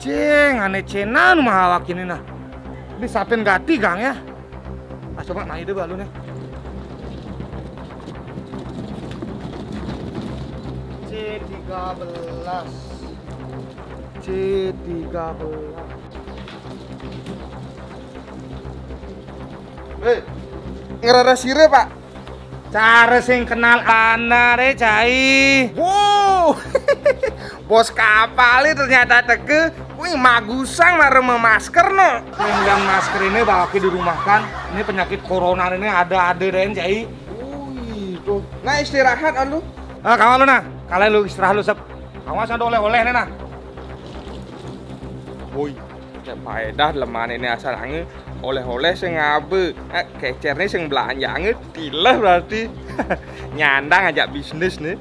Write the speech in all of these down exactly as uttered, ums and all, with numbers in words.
Cing, ané céna nu mah awak ini nah. Di sapin gati gang ya. Ah, coba main deh balu nih. C tiga belas. C tiga belas. Eh, ngerara sire, Pak? Cara sing kenal ana re, cai. Wow. Bos kapal ini ternyata teke. Wih, magusang marem masker no. Yang masker ini bawa ke di rumah kan. Ini penyakit corona ini ada-ada deh, cai. Wih, tuh. Nah, istirahat anu. Ah, kawan lu nah. Kalian lu istirahat lu sep. Awas ada oleh-oleh nih nah. Woi, cek paedah leman ini asal angin. Oleh-oleh sing ngabe, eh, kecer nih sing belanja angin, tileh berarti. Nyandang ajak bisnis nih.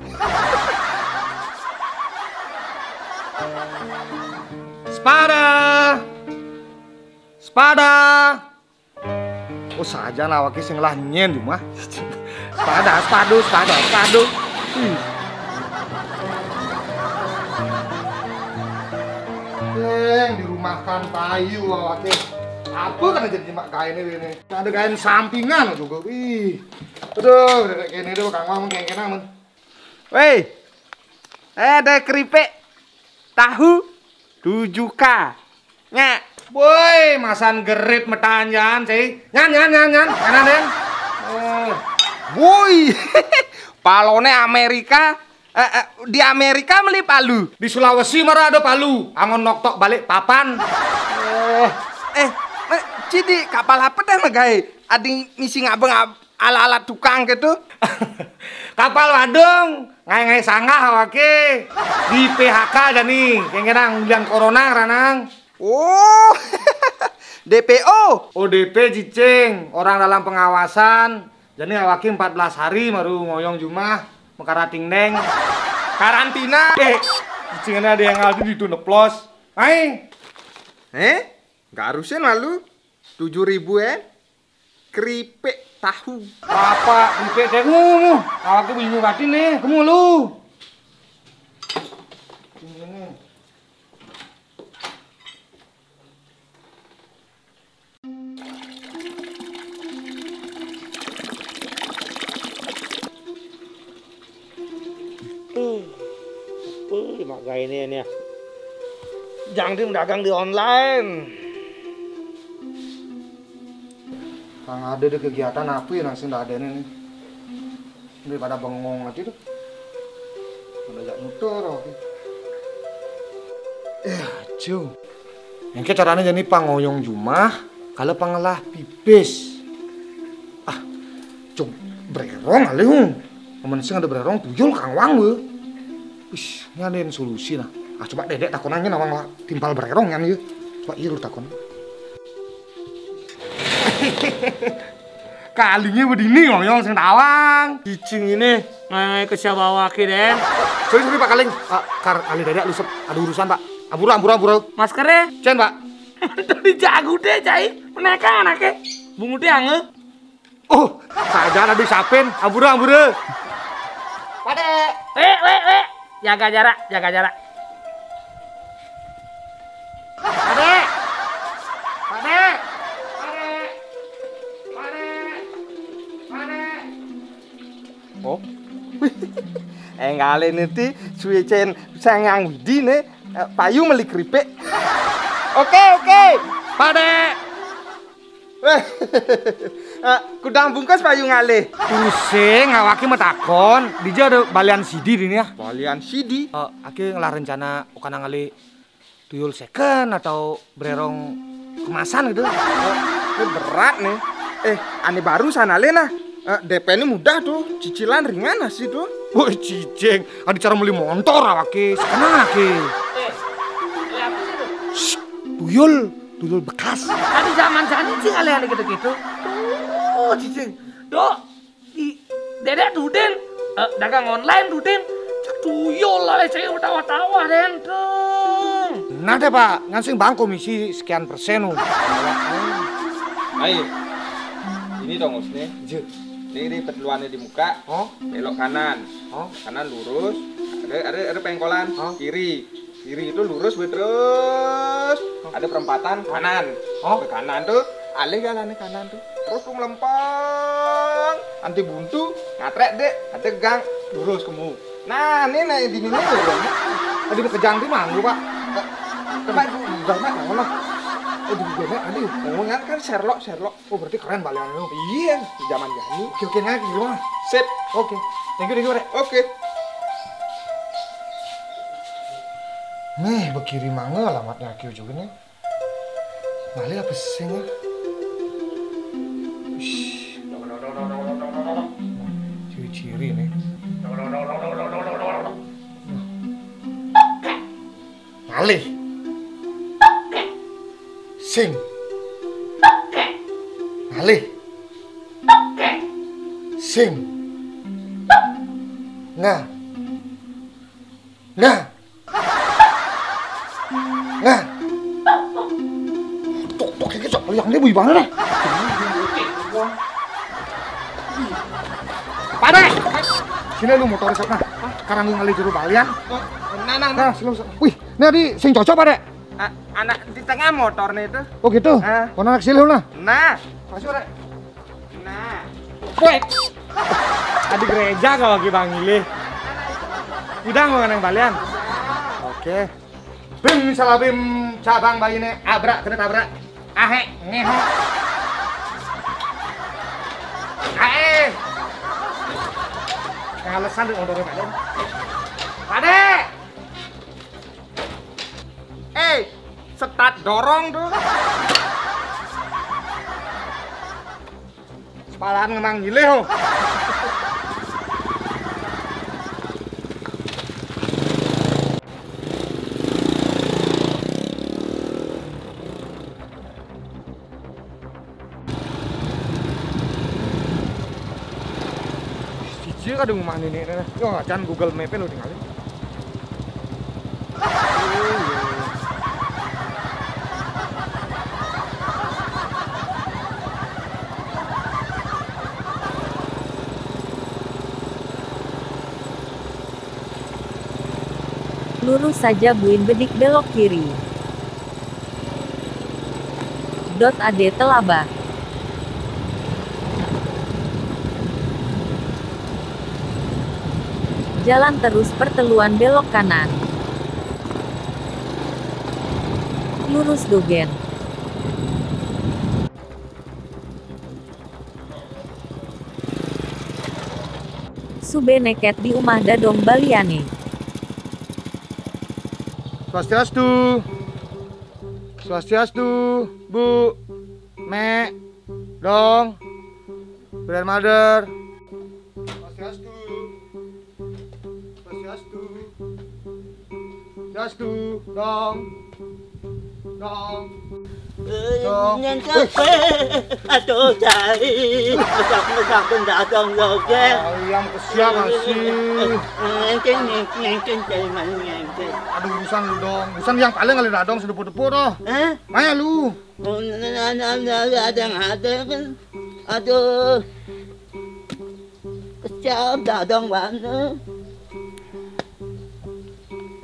Sepada. Sepada. Oh, saja awake sing lah nyen cuma. Sepada, sepadu, sepada, sepadu. Ih. Yang dirumahkan payu awake. Apa kan jadi mak gaene ini? Ada gaen sampingan juga. Ih. Aduh, kayak gini deh, Kang Mang, kayak gini, men. Weh, eh, ada keripik, tahu, tujuh K. Nya. Boy, masan gerit metanjan sih. Nyan, nyan, nyan, nyan. Nyan, nyan. Eh. Boy, palone Amerika. Eh, eh, di Amerika meli palu. Di Sulawesi mara ada palu. Angon noktok balik papan. Eh, eh, cidi kapal apa deh megai? Adi misi ngabeng ab- ala-ala tukang gitu. Kapal wadung, ngai-ngai sanggah awake. Di P H K jani, kengkenang ulian corona ranang. Oh, D P O. O D P cicing, orang dalam pengawasan. Jani awake empat belas hari baru ngoyong jumah, mekarating deng. Karantina. Eh, cicing ada yang ngadu di neplos. Hai. Eh, nggak harusin lalu tujuh ribu eh. Keripik tahu. Apa keripik teh? Ngumuh. Aku bingung hati nih. Kamu lu. Tuh, tuh, mak gaene ini ya. Jang Dim dagang di online. Kang ada deh kegiatan apa ya langsung ada nih. Ini pada bengong aja tuh. Udah jak nutur oke. Eh, Cung. Engke carane jani pangoyong jumah, kalau pangelah pipis. Ah, Cung, bererong alih, hung. Amun sing ada bererong, tuyul kang wang we. Wis, ini ada yang solusi nah. Ah, coba dedek takonannya nawang lah. Timpal bererong kan ye. Coba iya lu takon. Kalinya bedini ngoyong sing tawang. Cicing ini ngai ke siapa wake den? Sorry, sorry Pak Kaling. Ah, kar kali dadak lu sep ada urusan Pak. Ampura, ampura, ampura. Maskernya? Cen Pak. Tadi jago deh cai. Menaikkan anaknya. Bungut deh ange. Oh, saja ada disapin. Ampura, ampura. Pade. Weh, weh, weh. Jaga jarak, jaga jarak. Pade. Pade. Pade. Pade. Pade. Oh. Eh, ngale nanti suicen sangang widi ne, eh, payu meli keripik. Oke, oke. Pade. Weh. Eh, kudang bungkus payu ngalih. Pusing, awake metakon, dija ada balian sidi dini ya. Balian sidi? Eh, ake ngelah rencana ukana ngalih tuyul second atau bererong kemasan gitu. Eh, ini berat nih. Eh, ane baru sana le nah. Eh, D P ini mudah tuh, cicilan ringan sih tuh. Woi, cicing, ada cara beli motor awake, sekarang lagi. Shh, tuyul, tuyul bekas. Tadi zaman sani sih alih-alih gitu-gitu. Oh, cicing. Dok, i, dedek Dudin, eh, dagang online Dudin. Tuyul lah, saya tawa-tawa den tuh. Nah deh Pak, ngansing bang komisi sekian persen. Ayo, ini dong usne. Ini, ini perluannya di muka. Oh, belok kanan. Oh, kanan lurus. Ada, ada, ada pengkolan. Oh, kiri. Kiri itu lurus, wih, terus. Ada perempatan kanan. Oh. Ke kanan tuh, alih jalannya kanan tuh. Terus tuh melempang, anti buntu, ngatrek deh, ada gang, lurus kemu. Nah, ini nah di sini tuh. Tadi mau kejang tuh manggu, Pak. Coba itu, udah mak, mana? Oh, di mana? Aduh, ngomongnya kan Sherlock, Sherlock. Oh, berarti keren balian lu. Iya, zaman jani. Oke, oke, naik di rumah. Sip. Oke. Thank you, thank you, Rek. Oke. Nih, bekiri mangga alamatnya Q juga nih. Balik apa sih, ya? Ish. Ciri-ciri nih. Ngalih. Sing. Ngalih. Sing. Nga. Nga. Nga. Tok, tok, ini cok, yang ini bagaimana nih? Pak Dek, sini lu motor sok nah. Sekarang lu ngalih jero balian. Nah, nah, nah. Nah, sini lu sok. Wih, ini tadi sing cocok, Pak Dek. A-, anak di tengah motor nih itu. Oh gitu. Ah. Kono anak silih nah. Nah. Kasih, Pak Dek. Nah. Woi. Ada gereja kalau lagi Bang Ilih. Udah mau nang balian. Oke. Bim salabim cabang bayine abrak kena tabrak. Ahe ngeho. Ae. Ngalesan di motornya, Pak Dek. Pak Dek. Eh, setat dorong tuh. Sepalan ngemang gile ho. Siji kadung mak nenek. Yo, acan Google Map lo tinggalin. Lurus saja buin bedik belok kiri. Dot ade telabah. Jalan terus perteluan belok kanan. Lurus dogen. Sube neket di umah dadong baliane. Swastiastu. Swastiastu, Bu, Mek, Dong, Grandmother. Swastiastu. Swastiastu. Swastiastu, Dong. Dong. Dong. Aduh, cari. Mesak-mesak benda dong, loge. Ayam kesian masih. Ngengkeng, ngengkeng, cari main ngengkeng. Aduh, urusan lu dong. Urusan yang paling kali dadong sedepu-depu tuh. Hah? Maya lu. Ada yang ada kan. Aduh. Kesian dadong mana.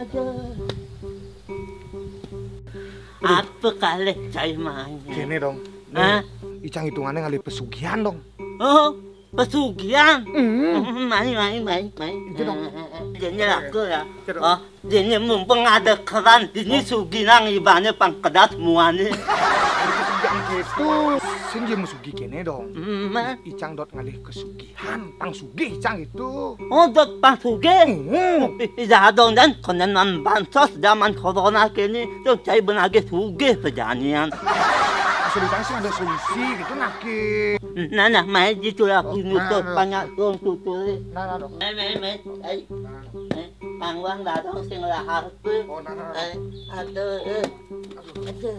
Aduh. Apa kali cai main? Gini dong. Hah? Icang hitungannya ngalih pesugihan dong. Oh, pesugihan. Hmm. Main, main, main, main. Itu dong. Jadi laku ya. Itu dong. Oh, jadi mumpung ada keran, ini sugi nang ibane pang kedas muane. Pesugihan gitu. Sing dia mau sugi kene dong. Hmm, mah. Icang dot ngalih kesugihan, pang sugih Icang gitu. Oh, dot pang sugi. Hmm. Ih, dah dong dan konen bansos zaman corona kini tuh cai benage sugi pejanian. Asal Icang sih ada solusi gitu nah ki. Nah, nah, main gitu lah, Oh, nutup nah. Banyak dong tutup. Nah, nah, dong. Main, main, main. Ai, Nah, nah. eh, pangwang dadong sing lahar tuh. Oh, nah, nah. Ai, aduh, eh. Aduh,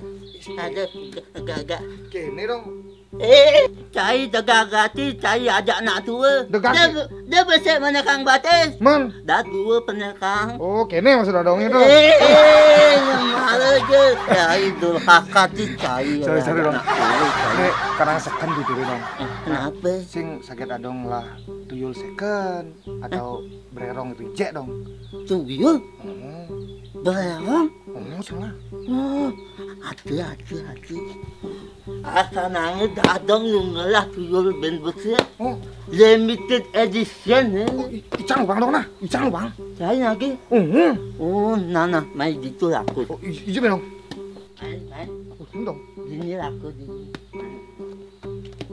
aduh, gagak. Kene dong. Eh, cai degagati, cai ajak nak tua. Degati. Dia, Dia besik menekang batis. Men. Dah dua penekang. Oh, kene maksud Dadongnya tuh. Eh, eh, yang mana aja. Cai durhaka tuh cai. Sorry, sorry, Dong. Anak tuyul, cai. Ini karena seken gitu, Dong. Eh, kenapa? Sing sakit adong lah tuyul seken atau bererong reject, Dong. Tuyul? Hmm. Bererong? Oh, salah. Oh, hati, hati, hati. Asa nangis Dadong lu ngelah tuyul ben besik. Oh. Limited edition, eh. Oh, i-, icang lu, Bang, dong, nah. Icang lu, Bang. Saya lagi. Oh. Oh, nah, nah, main gitu laku. Oh, i-, iya, Bang. Main, main. Oh, ini dong. Gini laku, gini.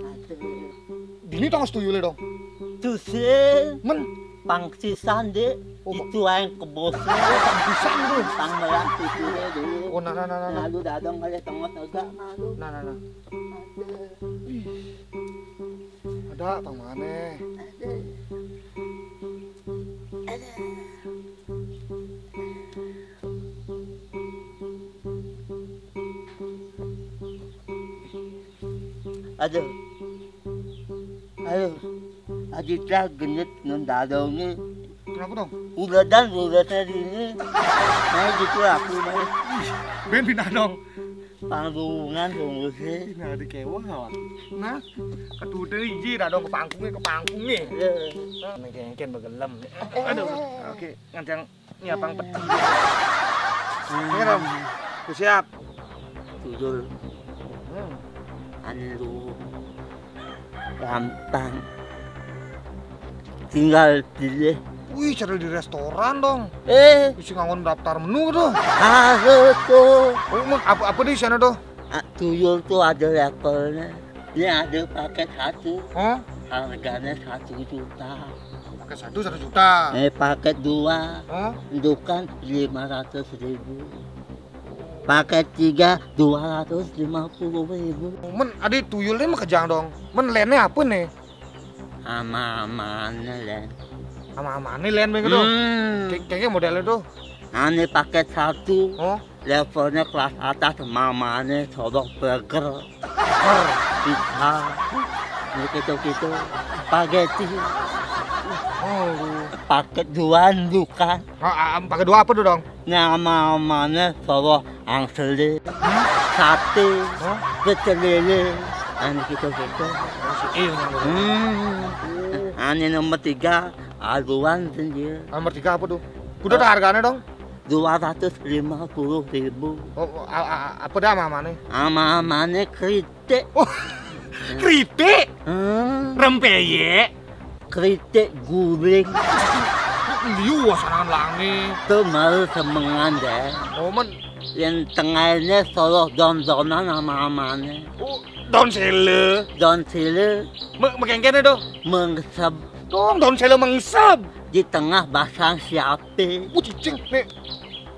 Aduh. Gini dong, setuju le dong. Tuh sih. Men. Pang sisan, Dek. Oh, itu yang kebos. Oh, pang sisan tuh. Pang melang itu dulu. Oh, nah, nah, nah, nah, nah. Lalu Dadong kali tengok agak malu. Nah, nah, nah. Ada pang mana? Aduh. Aduh. Aji dah genit ngendadongnya. Kenapa dong? Uledan, uledan ini. Nah, gitu aku, nah. Ben pindah dong. Panggungan, panggungan. Nah, di kewah, kawan. Nah, ketuda iji, dadong ke pangkungnya, ke pangkungnya. Iya. Nah, mengkengken begelem. Aduh, oke, ngancang. Ini abang peti. Ini dong. Ku siap. Tuyul. Hmm. Anu gampang. Tinggal pilih. Wih, cari di restoran dong. Eh. Isi nganggon daftar menu tuh. Harus tuh. Oh, emang apa, apa di sana tuh? Ah, tuyul tuh ada levelnya. Ini ada paket satu. Hah? Harganya satu juta. Paket satu satu juta. Eh, paket dua. Hah? Indukan lima ratus ribu. Paket tiga dua ratus lima puluh ribu. Men, ada tuyulnya mah kejang dong. Men, lennya apa nih? Ama-amane, Len. Ama-amane, Len, begitu. Hmm. Kayak, kayaknya modelnya tuh. Ane paket satu. Oh. Levelnya kelas atas, mamane sodok burger. Burger. Pizza. Ini gitu-gitu. Spaghetti. Oh. Paket dua indukan. Ah, ah, paket dua apa tuh, dong? Nama-namanya sodok angsele. Hah? Sate. Hah? Pecel lele. Ane gitu-gitu. Oh, si Il namanya. Hmm. Ane nomor tiga, aduan sendiri. Nomor tiga apa tuh? Kudu tak harganya dong? Dua ratus lima puluh ribu. Oh, a-, a-, apa dah ama-amane? Ama-amane kritik. Oh, kritik? Hmm. Rempeyek. Kritik guling. Liu wasanan langi. Tuh mau semengan deh. Oh, men. Yang tengahnya solo don-donan ama-amane. Oh, daun sele. Daun sele. Me-, mekengkene tuh. Mengseb. Dong, daun sele mengseb. Di tengah basang siape. Oh, cicing, nih.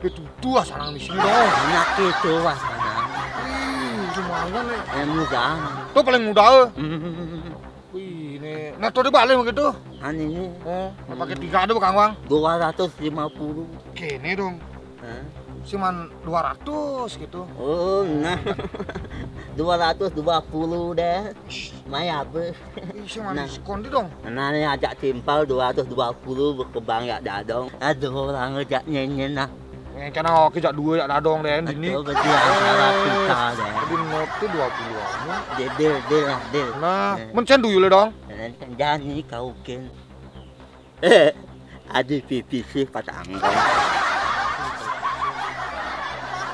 Betutu ah, sanang di sini dong. Enak itu wah, sanang. Wih, lumayan nih. Yang muda. Tuh paling muda, eh. Hmm. Wih, ini. Nah, tuh dibalik begitu. Anu ini. Oh, pakai tiga ada, Kang Wang. Dua ratus lima puluh. Kene dong. Hah? Cuman dua ratus gitu. Oh, nah. Dua ratus dua puluh deh. Maya apa? Ih, cuman diskon di dong. Nah, ini ajak timpal dua ratus dua puluh berkembang ya dadong. Aduh, orang ngejak nyenyen nah. Yang kena oke jak dua jak dadong deh, ini. Betul, berarti antara kita deh. Jadi note tuh dua puluh an. Deal, deal, deal. Nah, mencen dulu dong. Dan kan jangan ini kau kin. Eh, ada P P C patah anggang.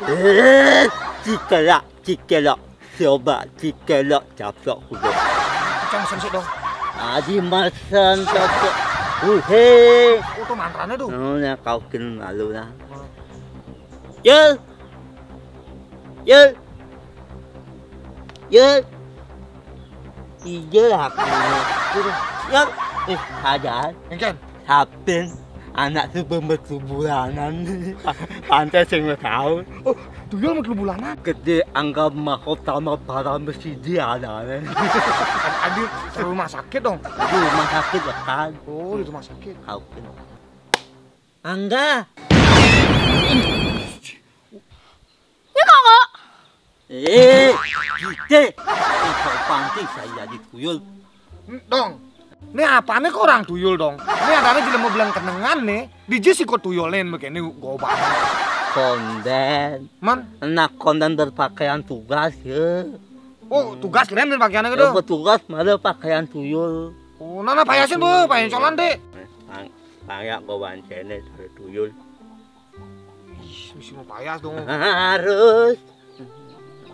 Eh, cikelak, cikelak. Coba cikelak caplok kuda. Cang sensi dong. Adi masan caplok. Uhe. Oh, tuh mantranya tuh. Oh, ya kau kin malu lah. Yel. Yel. Yel. Iya aku. Yel. Eh, ada. Engken. Sapin anak tuh bermetu bulanan. Pantai sing tahu. Oh, tuyul metu bulanan. Gede anggap mahkota mah para masjid ada. Adi rumah sakit dong. Di rumah sakit kan. Oh, di rumah sakit. Kau kin. Angga. Ini kok? Eh, kita. Eh, kau panti saya di tuyul. Dong. Né apané kok orang tuyul dong? Né adané jelema belang kenengan né. Dija sih kok tuyulin begini gobang. Konden. Man? Anak konden berpakaian tugas ya. Oh, tugas lain pakaiannya gitu. Ya, petugas malah pakaian tuyul. Oh, nana payasin bu, payasin colan deh. Tang, tangyak gua bancene cara tuyul. Ih, mesti mau payas dong. Harus.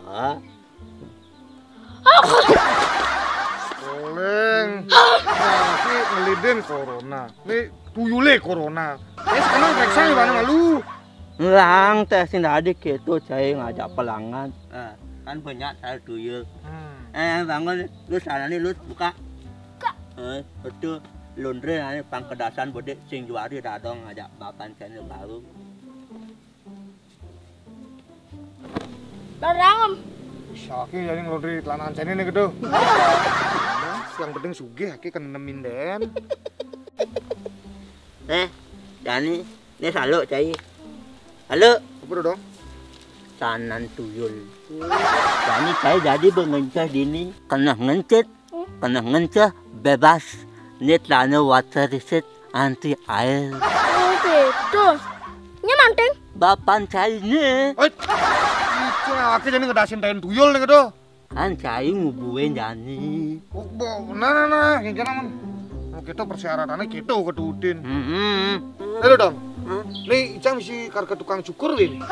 Ah. Oleng. Nah, si ngelidin corona. Ini tuyule corona. Ini sekarang periksa nih mana malu. Ngelang teh sing tadi gitu, saya ngajak pelanggan. Nah, kan banyak saya tuyul. Hmm. Eh, bangun, lu sana nih, lu buka. Kak. Eh, betul. Lundre ane pangkedasan bodik sing juari dadong ngajak bapan kene baru. Barang. Saki jadi ngelundri telanangan cene nih gitu. Yang penting sugih aki kena nemin den. Eh, Dani, ini saluk cai. Halo. Apa dong? Sanan tuyul. Dani cai jadi bengencah dini. Kena ngencet, kena ngencah bebas. Ini celana water resist anti air. Oh gitu. Ini manting. Bapan cai ini. Eh, itu aki jadi ngedasin tain tuyul nih gitu. Kan cai ngubuin Dani. Oh, bo, nah, nah, nah, yang kena man. Oh, kita persyaratannya kita ketutin. Hmm. Halo dong. Hah? Nih, Icang misi karena tukang cukur win.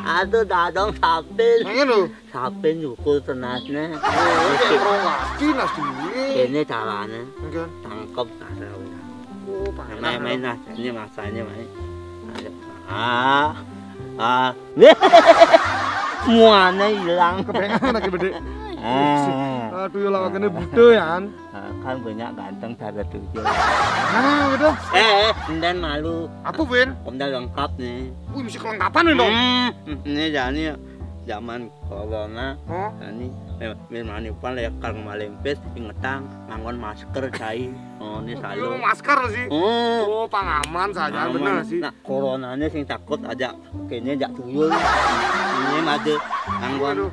Aduh, dadong sapin. Nanya lu. Sapin cukur tenasnya. Oh, ini rongati nas dulu. Ini caranya. Enggak. Tangkep ada udah. Oh, main-main lah, ini masanya main. Ayo. Ah, ah, muanya hilang. Kepengen lagi gede. Ah. Aduh ya lawakannya butuh ya kan. Ah, kan banyak ganteng cara tujuh. Nah gitu. Eh, eh, dan malu. Apa Win? Pemda lengkap nih. Wih, mesti kelengkapan nih dong. Hmm, ini jadi zaman corona. Oh. Ini memang pan lekar malempes ingetang ngangon masker cai. Oh, ini selalu masker sih. Oh, oh, pangaman saja bener sih. Nah, coronanya sing takut aja kayaknya jak tuyul. Ini mah ngangon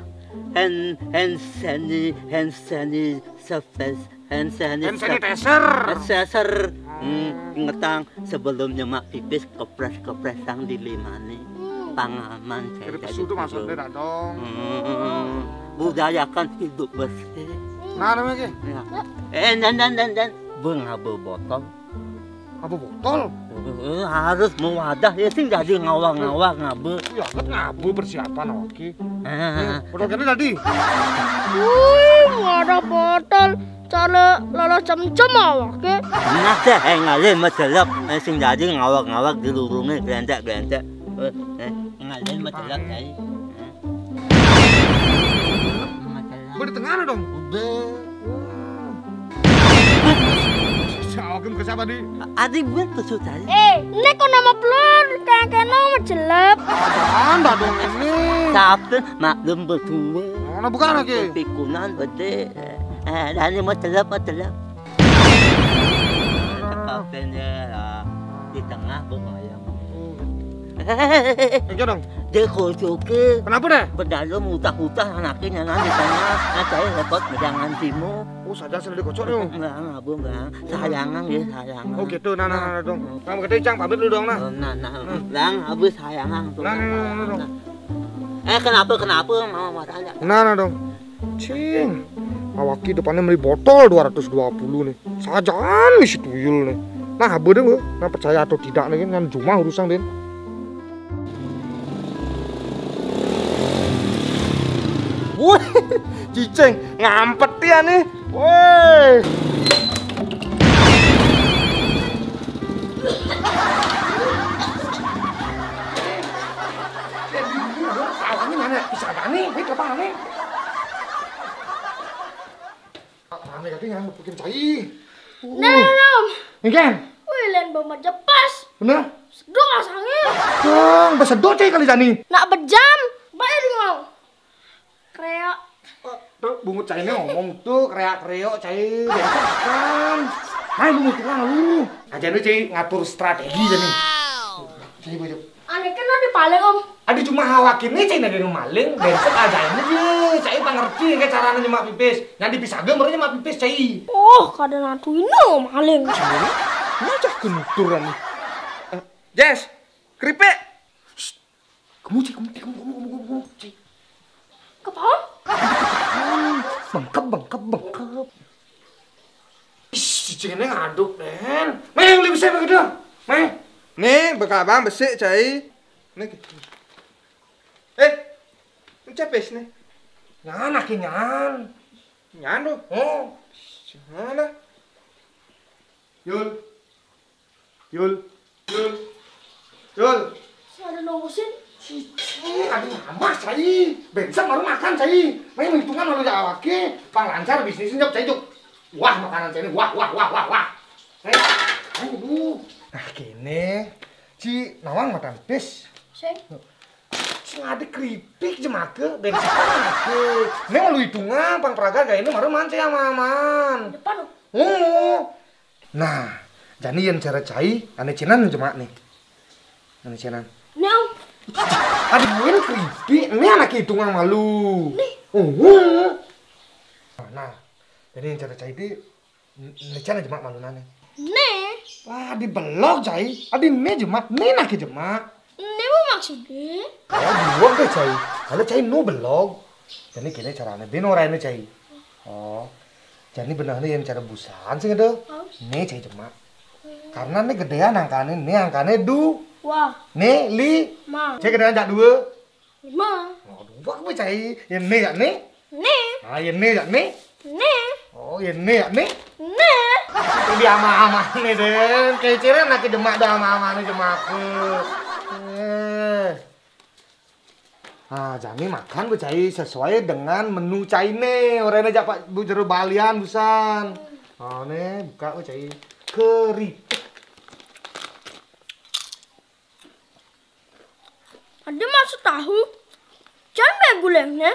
hand hand sanitizer, hand sanitizer, hand sanitizer. Hand sanitizer. Hand sanitizer. Hmm, ingetang sebelum nyemak pipis kepres-kepres sang di limane. Hmm. Pangaman saya. Jadi pesu tuh maksudnya dak dong. Hmm. Budayakan hidup bersih. Nah, namanya ke? Ya. Eh, dan dan dan dan. Beng abe botol. Apa botol? Eh, harus mewadah ya sih jadi ngawang-ngawang ngabe. Ya, kan ngabe persiapan oke. Ah. Botol kene tadi. Wih, ada botol. Cara lala cem-cem awake. Nah, teh, eh, ngalih macelep, eh, sing jadi ngawak-ngawak dilurunge glentek-glentek. Eh, eh, ngalih macelep, eh. Udah di tengah dong. Udah. Siapa ke siapa di? Adi gue tuh tadi. Eh, ini kok nama pelor, kayak kayak nama macelep. Ada dong ini. Sabtu maklum berdua. Mana bukan lagi? Pikunan gede. Eh, dan ini mau celep, mau celep. Cakepnya lah di tengah bengayang. Enggak dong. Dia kocoke. Kenapa deh? Bedalem utah-utah anaknya nana di tengah. Nah, saya repot medangan timu. Oh, saja sudah dikocok nih. Enggak, enggak, Bu, enggak. Sayangan ya, sayangan. Oh gitu, nah, nah, nah, dong. Kamu gede cang pamit lu dong nah. Oh, nah, nah, bang, abu sayangan tuh. Nah, nah, nah, nah, nah. Eh, kenapa, kenapa, mama mau tanya? Nah, nah, dong. Cing, awaki depannya beli botol dua ratus dua puluh nih. Sajaan nih si tuyul nih. Nah, abu deh, Bu. Nah, percaya atau tidak nih kan, kan cuma urusan deh. Wih, cicing ngampet dia nih. Woi. Salahnya mana? Bisa apa nih? Wih, apa nih? Aneh katanya yang bikin cai. Nah, Rom. Ini kan? Wih, lain bawa jepas. Bener? Sedung asangnya. Dong, besedot cai kali jani. Nak bejam, bayar mau. Kreak. Tuh, bungut cai ini ngomong tuh, kreak-kreok cai. Biasa kan. Main bungut tukang lu. Aja lu cai ngatur strategi aja nih. Cai baju. Aneh kan ada paling, Om. Adi cuma awak ini cai nagih maling, besok aja ini dia, cai pangerti ke caranya nyemak pipis. Nanti bisa gemar nyemak pipis cai. Oh, kada nantu ini maling. Ngajak kenuturan nih. Eh, Jess, keripik. Kamu cai, kamu cai, kamu, kamu, kamu, kamu, cai. Kepala? Bengkep, bengkep, bengkep. Ih, cicing ini ngaduk, Den. Meh, beli besi apa gedang? Meh. Nih, bekabang besik, cai. Nih. Eh, ini cepes nih. Nyan, aki nyan. Nyan tuh. Oh. Mana? Yul. Yul. Yul. Yul. Si ada nongosin. Cici, ada mama, cai. Bensan baru makan, cai. Main hitungan lalu ya awake. Pang lancar bisnisnya, cai, cuk. Wah, makanan cai ini. Wah, wah, wah, wah, wah. Eh, ayo, Bu. Nah, kene. Ci, nawang matan pis. Sing. Sing ada keripik jemake, bensan ake. Ini malu hitungan, pang praga gaya ini baru mancing sama aman. Depan, oh. Oh. Nah, jani yang cara cai, ane cenan jemak nih. Ane cenan. Nih, Om. Ada main keripik, ini anak hitungan malu. Nih. Oh. Nah, jadi yang cara cai itu, ini cara jemak malu nane. Nih. Wah, di belok cai. Ada ini jemak, ini nak jemak. Ini mau maksudnya? Oh, belok deh cai. Kalau cai nu belok. Jadi gini caranya, beno rene cai. Oh. Jadi benar nih yang cara busan sih ada. Haus. Nih cai jemak. Karena nih gedean angkane, nih angkane du. Wah. Nih li. Ma. Cai gedean jak dua. Lima. Oh, dua apa cai? Yang nih ya nih. Nih. Ah, yang nih ya nih. Nih. Oh, yang nih ya nih. Nih. Itu dia ama-ama nih, Den. Kayak ceren lagi jemak dah ama-ama nih jemak. Eh. Ah, jani makan bu cai sesuai dengan menu cai nih. Orangnya jak Pak Bu Jero Balian busan. Oh, nih buka bu cai. Keripik. Ada masuk tahu. Jangan main gulengnya.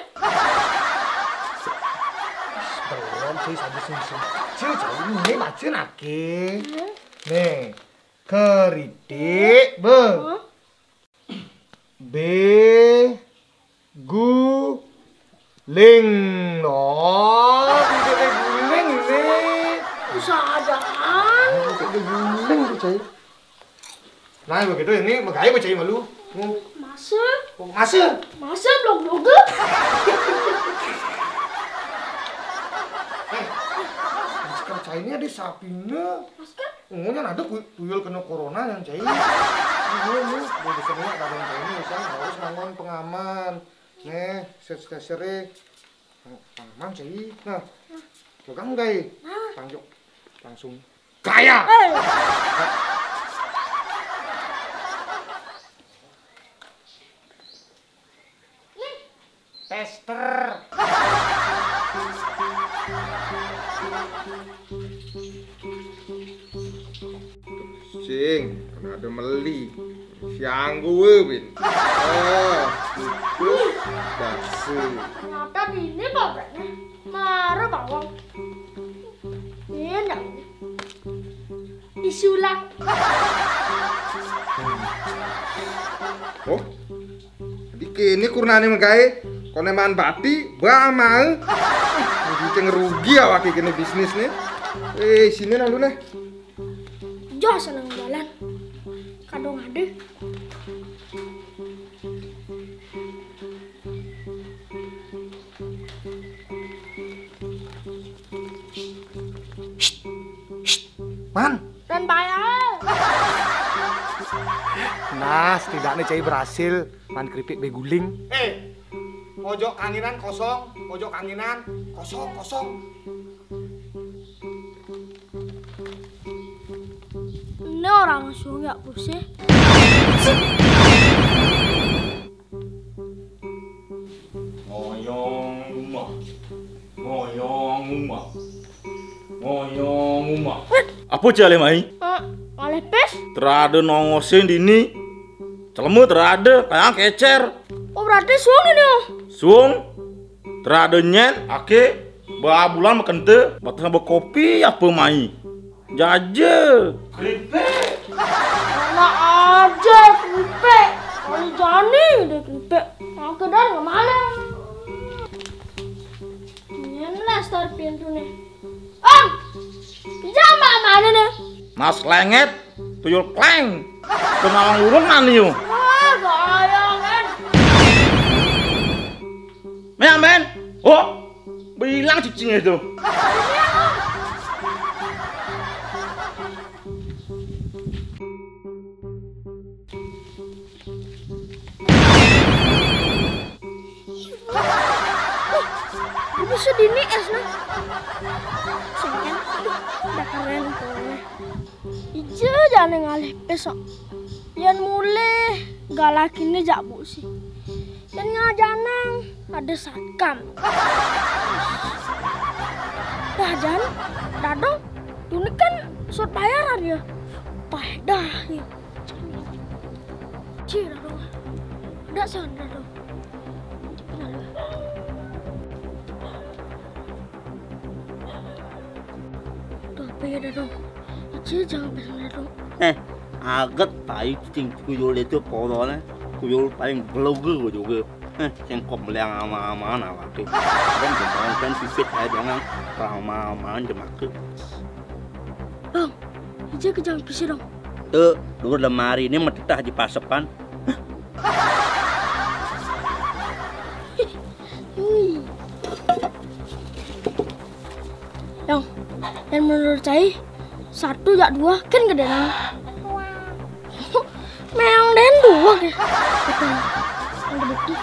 Belum, cai saja sungsung. Cai, cai ini macam ake. Hmm. Nih, keripik, be. Hah? Be, gu, Ling, no. Tidak ada guling nih. Usah adaan. Tidak ada guling tuh, cai. Nah, begitu ini megai cai malu. Hmm. Masa? Oh, masa? Masa blok-blok? Eh, masker cai ini ada sapinya. Masker? Ngomongnya ada tuyul kena corona yang cai. Ini, ini, udah disemua kadang cai ini, misalnya harus ngangon pengaman. Nih, set-, set-, sere. Pang-, pang-, mang cai. Nah, pegang, gai. Nah. Tangjuk. Langsung. Kaya. Eh. Tester. Sing, kena ada meli. Siang gue, Bin. Oh, itu dasi. Ternyata ini pabriknya. Mara bawang. Ini enggak. Disulang. Oh, di kene kurnane megai. Koneman bati, ba mau. Ceng rugi awake kene bisnis nih. Eh, sini nah lu nih. Jos seneng jalan. Kadung ada. Man. Dan bayar. Nah, setidaknya cai berhasil. Man keripik beguling. Eh, pojok kanginan kosong, pojok kanginan kosong, kosong. Ini orang suruh nggak pusing. Ngoyong umah. Ngoyong umah. Ngoyong umah. Apa cai alih mai? Eh, alih pis? Terada nongosing dini. Celemu terada, kayang kecer. Oh, berarti suang ini, oh. Suang. Terada nyen, ake, ba bulan makente, batas ba kopi apa mai. Jaja. Keripik. Enak aja keripik. Kalau Wani deh keripik. Aku dah ke mana? Ini lah star pintu nih. Om, jangan mana nih? Mas lenget, tuyul kleng. Kenapa ngurung mani yo? Wah, gaya kan. Men, men. Oh, bilang cicing itu. Bisa dini es nah. Sengken. Udah keren pokoknya. Ija jane ngalih besok. Yan mulih galak ini jak busi. Yan ngajanang ada satpam. Dah jan, dadong, tuni kan sut bayaran ya. Paedah ya. Cih dadong. Ndak san dadong. Tuh apa ya dadong? Ici jangan pesan dadong. Eh, aget tai cing tuyul itu polone. Tuyul paling beloge juga. Eh, sengkok meliang ama-amaan awake. Kadang jemang kan pipit saya jangan lama-lamaan jemake. Bang, ija ke jangan pisi dong. Tuh, dua lemari ini metetah di pasepan. Hui. Yang, yang menurut saya satu jak dua kan gede nah. Memang den dua ke. Betul. Ada bukti.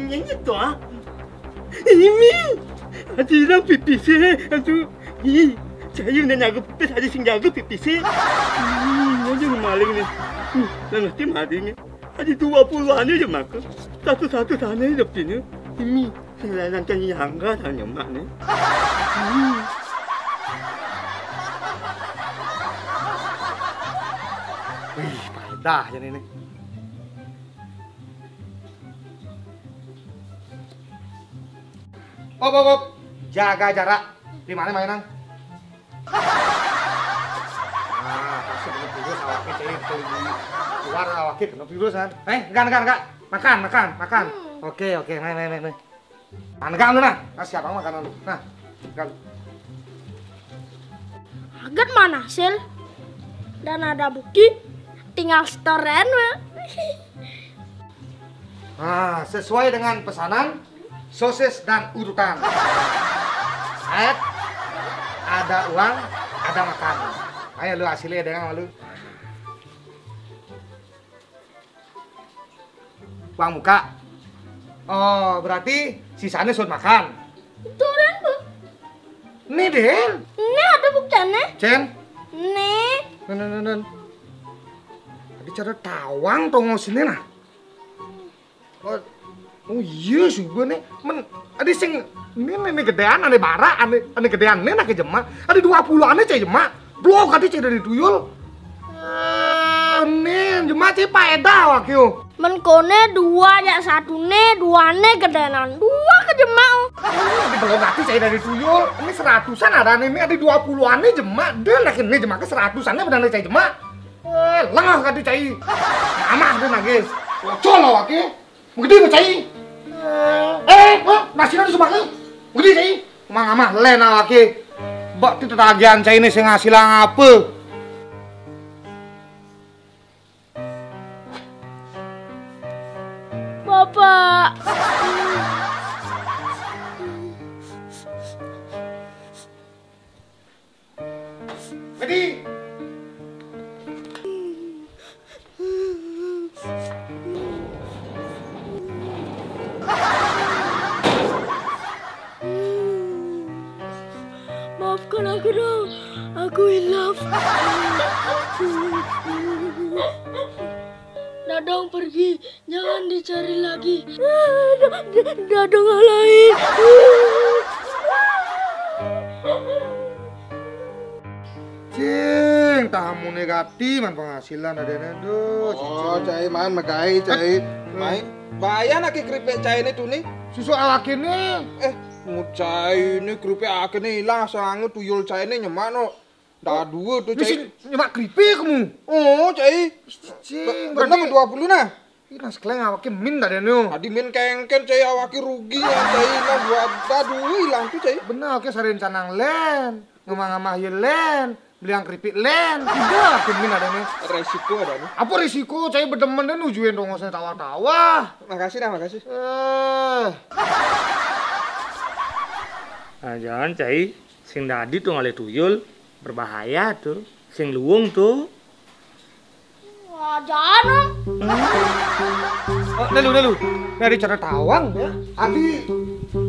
Ini tuh ah. Ini mi. Aji hilang pipis eh. Aduh. Ih, saya udah nyaga pipis, aji sing jaga pipis eh. Ini aja maling nih. Hmm, nggak ngerti maling nih. Aji dua puluh aja aja makan. Satu-satu sana aja pinnya. Ini sing lain kan nyangga tanya mak nih. Hmm. Wih, padah ya ini. Op, op, op. Jaga jarak. Di mana mainan? Nah, pasti kena virus awaknya cai kalau di luar awaknya kena virus kan. Eh, enggak, enggak, enggak. Makan, makan, makan. Hmm. Oke, oke, main, main, main, main. Nah, enggak lu nah. Nah, siapa makanan lu? Nah, enggak lu. Agat mana hasil? Dan ada bukti, tinggal setoran mah. Nah, sesuai dengan pesanan, sosis dan urutan. Ayat, ada uang, ada makan. Ayo lu hasilnya dengan malu. Uang muka. Oh, berarti sisanya sudah makan. Turun, Bu. Nih, Den. Ini ada buktinya. Cen. Nih. Nen, nen, nen, nen. Tadi cara tawang tongos ini nah. Oh, oh iya juga nih. Men, ada sing ini nih, nih gedean, ada bara, ada, ada gedean nih nak ke jemak. Ada dua puluh aneh cai jemak. Blok ada cai dari tuyul. Eh, nih jemak cai paedah wakil. Men kone dua ya satu nih, dua nih gedeanan. Dua ke jemak. Ini ada belum nanti cai dari tuyul. Ini seratusan ada nih, ini ada dua puluh aneh jemak. Dia lagi nih jemak ke seratusan nih benar cai jemak. Eh, lengah kati cai. Amah tu nagih. Ocol awake. Menggedi ke cai. Eh, eh, nasi nang sumbah ke. Menggedi cai. Mang amah len awake. Bak tu tetagihan cai ni sing ngasilang apa? Bapak. Jadi, maafkan aku dong, aku hilaf. Dadong pergi, jangan dicari lagi. Dadong alai. Cing, tamu negati man penghasilan ada nih, duh. Oh, cai man megai cai. Main. Bayar nak keripik cai ni tu ni. Susu awake ne. Eh, ngucai ne keripik akeh ne ilang, sange tuyul cai ne nyemak no. Dah dua tu, cai. Nyemak keripik kamu. Oh, cai. Cing, bener berarti dua puluh nah. Ih, nah sekeleng awake min dah dene. Tadi min kengken, cai, awake rugi ya, cai. Nah, dua, dah dua ilang tu, cai. Bener, oke, sare rencana len. Ngamah-ngamah ye len. Beli yang keripik len. Udah, awake min ada nih. Resiko ada nih. Apa resiko? Cai bedemen deh nujuin dongosnya tawah-tawah. Makasih dah, makasih. Eh. Nah, jangan, cai. Sing dadi tu ngalih tuyul. Berbahaya tu. Sing luung tu. Wah, jangan, Om. Oh, lalu, lalu. Dari cara tawang ya. Adi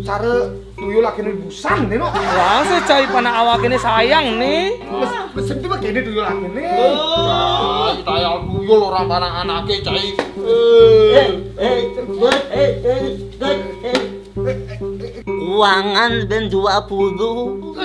cara tuyul akeh ne busan ne, no. Wah, saya cai panak awake ne sayang ne. Mes-, mesin tu pakai ne tuyul akeh ne. Cai, tayal tuyul orang panak anake, cai. Eh, eh, eh, eh, eh, eh. Uangan ben dua puluh.